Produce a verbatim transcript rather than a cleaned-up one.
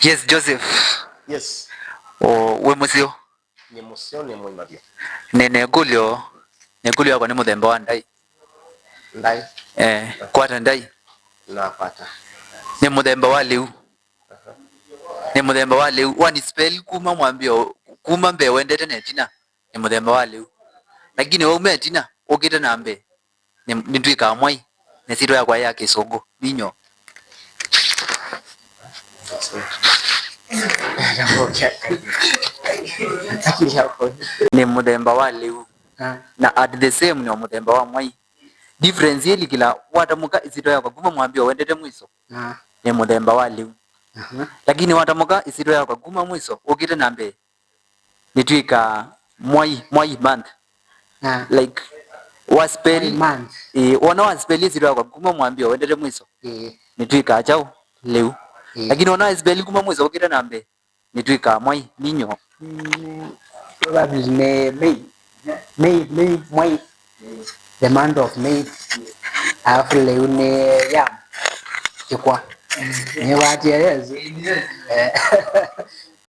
Yes, Joseph. Yes. O, wĩ mũseo? Nĩ mũseo, nĩ mũima vyũ. Nĩ, nĩ ĩkũlyo, nĩ ĩkũlyo yakwa nĩ mũthemba wa ndai. Ndai. Eh, kwata ndai. Nakwata. Nĩ mũthemba wa lĩu. Nĩ mũthemba wa lĩu. Wani spell kuma mwambio, kuma mbee wendete na ĩtina. Nĩ mũthemba wa lĩu. Lakini wauma ĩtina, ũkĩte na mbee, nĩ, nĩtw'ĩkaa mwai. Na ĩsyĩtwa yakwa ya kĩsũngũ, ninyo. Nĩ mũthemba wa lĩu. Ah. Na at the same nĩ o mũthemba wa mwai. Difference ĩlikĩla watamũka ĩsyĩtwa yakwa kuma mwambio wendete mwiso. Ah. Nĩ mũthemba wa lĩu. Aha. Lakini watamũka ĩsyĩtwa yakwa kuma mwiso ũkĩte na mbee, nĩtwĩkaa mwai, mwai month. Ah. Like, wa spell, Mwai month. Eh, wona wa spell ĩsyĩtwa yakwa kuma mwambio wendete mwiso. Eh. Nĩtwĩkaa kyaũ? Lĩu. Eh. Lakini wona wa spell kuma mwiso ũkĩte na mbee, nĩtwĩkaa mwai, ninyo. Mm, probably May, May, May, May, mwai, the month of May. Alafu lĩu nĩ yam, kĩkwa. Nĩwatie, yes. Eh.